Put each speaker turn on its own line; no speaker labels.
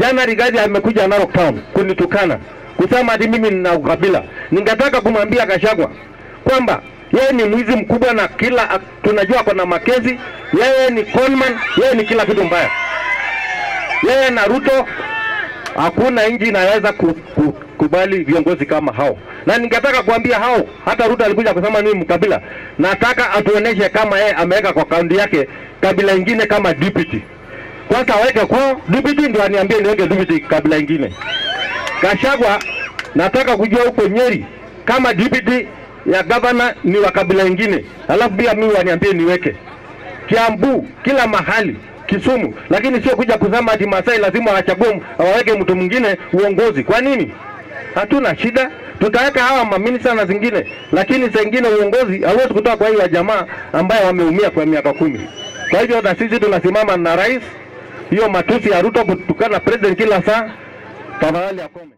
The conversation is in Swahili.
Jana Rigathi amekuja Narok Town kunitukana, kusema ati mimi nina ukabila. Ningetaka kumwambia Gachagua kwamba yeye ni mwizi mkubwa na kila tunajua kuna makezi, yeye ni conman, yeye ni kila kitu mbaya. Yeye na Ruto, hakuna nchi inaweza kukubali viongozi kama hao. Na ningetaka kuambia hao, hata Ruto alikuja kusema mimi mkabila, nataka atuoneshe kama yeye ameweka kwa kaunti yake kabila ingine kama deputy. Kwanza aweke kwao deputy ndio aniambie niweke deputy kabila ingine. Gachagua, nataka kujua huko Nyeri kama deputy ya governor ni wa kabila ingine, alafu pia mimi waniambie niweke. Kiambu, kila mahali, Kisumu, lakini sio kuja kusema ati Masai lazima wachague waweke mtu mwingine uongozi. Kwa nini? Hatuna shida, tutaweka hawa maminista na zingine, lakini zingine uongozi hauwezi kutoka kwa hiyo jamaa ambaye wameumia kwa miaka 10. Kwa hivyo na sisi tunasimama na rais. Hiyo matusi ya Ruto kutukana president kila saa, tafadhali akome.